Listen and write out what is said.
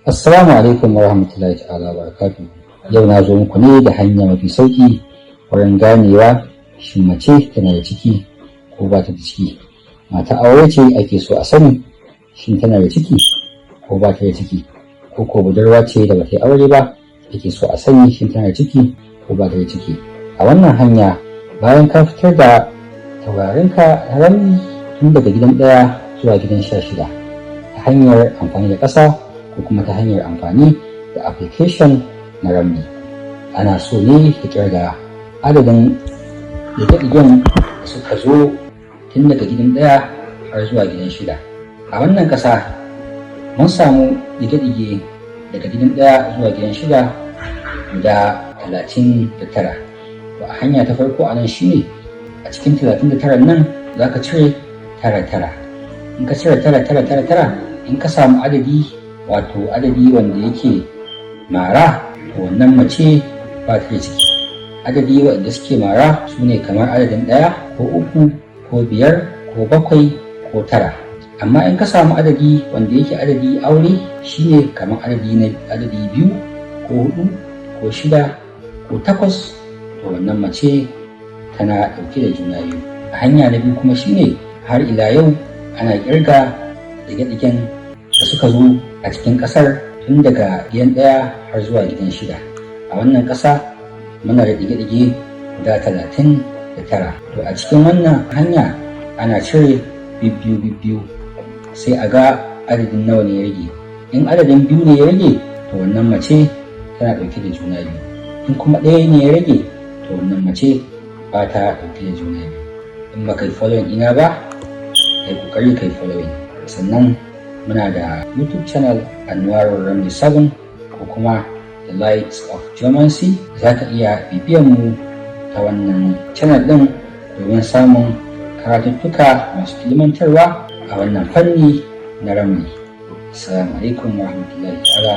Assalamu alaikum wa rahmatullahi ta'ala wa barakatuh. Yau na zo muku ne da hanya mafi sauƙi wurin ganewa shin mace tana da ciki ko ba ta da ciki. Mata aure ce ake so a sani shin tana da ciki ko ba ta da ciki, ko ko budurwa ce da ba ta yi aure ba ake so a sani shin tana da ciki ko ba ta da ciki. A wannan hanya, bayan ka fitar da taurarinka na ramli tun daga gidan 1 zuwa gidan 16 ta hanyar amfani da ƙasa ko kuma ta hanyar amfani da application na ramli, ana so ne ka kirga adadin ɗige-ɗigen da suka zo tun daga gidan 1 har zuwa gidan 6. A wannan ƙasa mun samu ɗige-ɗige daga gidan 1 zuwa gidan 6 guda 39. To, a hanya ta farko a nan shine a cikin 39 nan za ka cire tara tara. In ka cire tara tara tara tara, in ka samu adadi, wato adadi wanda yake mara, to wannan mace ba ta da ciki. Adadi waɗanda suke mara su ne kamar adadin 1 ko 3 ko 5 ko 7 ko 9. Amma in ka samu adadi wanda yake adadi aure, shine kamar adadi na adadi 2 ko 4 ko 6 ko 8, to wannan mace tana ɗauke da juna biyu. A hanya na biyu kuma shine har ila yau ana ƙirga ɗige-ɗigen da suka zo a cikin ƙasar tun daga gidan 1 har zuwa gidan 6. A wannan ƙasa muna da ɗige-ɗige guda 39. To, a cikin wannan hanya ana cire bibbiyu bibbiyu, sai a ga adadin nawa ne ya rage. In adadin 2 ne ya rage, to wannan mace tana ɗauke da juna biyu. In kuma 1 ne ya rage, to wannan mace ba ta ɗauke da juna biyu. In ba kai following ɗina ba, kai ƙoƙari kai following. Sannan muna da YouTube channel, Anwarul Ramli 7 ko kuma The Lights of Geomancy. Za ka iya bibiyan mu ta wannan channel ɗin domin samun karatuttuka masu ilmantarwa a wannan fanni na ramli. Assalamu alaikum warahmatullahi ta'ala.